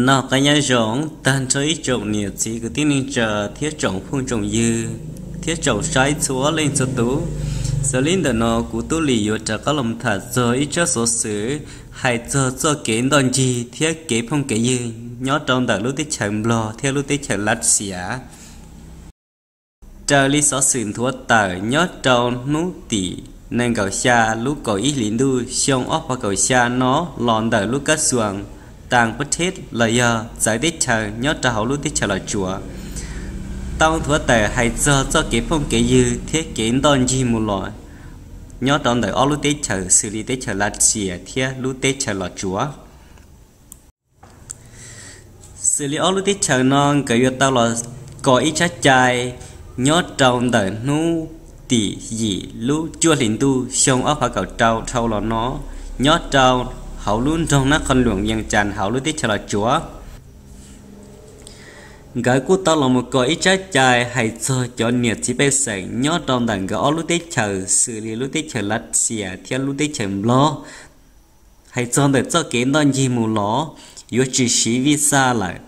Noj qab nyob zoo tag nrho ib tsoom niam txiv kwv tij neej tsa thiab tsoom phooj tsoom ywg thiab tsoom saib txhua leej txhua tus. Xws li ntawm no kuv Tub Lis yuav rov qab los tham txog ib tsab xov xwm hais txog txoj kev ntoj ncig thiab kev phooj kev ywg nyob rau ntawm lub teb chaws Nplog thiab lub teb chaws Lav Xias. Raws li xov xwm nthuav tawm nyob rau hnub tim nees nkaum xya lub kaum ib hlis ntuj xyoo ob phav kaum xya no los ntawm lub kab xuas Tang Pab Theb los yog txawv teb chaws nyob rau hauv lub teb chaws Los Tsuas tau nthuav tawm hais txog txoj kev phooj kev ywg thiab kev ntoj ncig mus los nyob rau ntawm ob lub teb chaws xws li teb chaws Lav Xias thiab lub teb chaws Los Tsuas. Xws li ob lub teb chaws no nkawd yuav tau los kos ib tsab cai nyob rau ntawm hnub tim yim lub cuaj hlis ntuj xyoo ob phav kaum rau dhau los no nyob rau hauv lub nroog Nab Qhoo Luam Yees Cas hauv lub teb chaws Los Tsuas. Nkawd kuj tau los mus kos ib tsab cai hais txog cov niam txiv pej xeem nyob rau ntawm nkawd ob lub teb chaws xws li lub teb chaws Lav Xias thiab lub teb chaws Nplog. Hais txog ntawm txoj kev ntoj ncig mus los yuav tsis siv vij xaj lawm,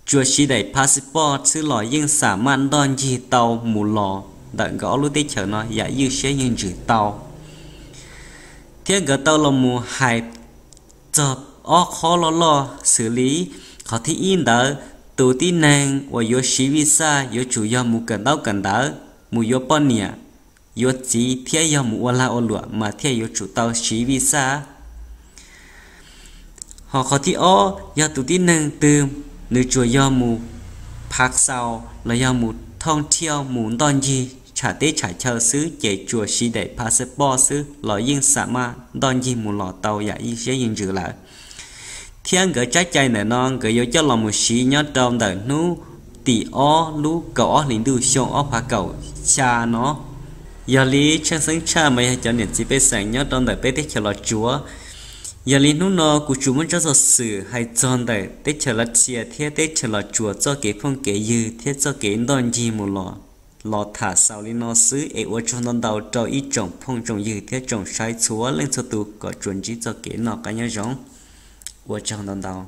tsuas siv daim phas xis poj xwb los yeej xam maj ntoj ncig tau mus los ntawm nkawd ob lub teb chaws no yam ywj siab ywj ntsws tau. Thiab nkawd tau los mus hais txog ob qhob loj loj xws li qhov thib ib ntawd, tus tib neeg uas yuav siv vij xaj yuav tsum yog mus kawm ntaub kawm ntawv, mus yuav poj niam, yuav txiv thiab yog mus ua lag ua luam mas thiaj yuav tsum tau siv vij xaj. Ho qhov thib ob yog tus tib neeg twg nws tsuas yog mus phav xaus los yog mus thooj thiaj mus ntoj ncig tsham teb tsham chaw xwb ces tsuas siv daim phas xis poj xwb los yeej xam maj ntoj ncig mus los tau yam ywj siab ywj ntsws lawm. Thiab nkawd tsab cai ntawm no nkawd yuav coj los mus siv nyob rau ntawm hnub tim ob lub kaum ob hlis ntuj xyoo ob phav kaum xya no. Yog li tshwj xeeb tshaj mas yog cov niam txiv pej xeem nyob rau ntawm peb teb chaws Los Tsuas. Yog li hnub no kuv tsuas muab tsab xov xwm hais txog ntawm teb chaws Lav Xias thiab teb chaws Los Tsuas txoj kev phooj kev ywg thiab txoj kev ntoj ncig mus los, los tham xaus li no xwb es ua tsaug ntau ntau rau ib tsoom phooj tsoom ywg thiab tsoom saib txhua leej txhua tus kom tsuas ntsib txoj kev noj qab nyob zoo. Ua tsaug ntau ntau.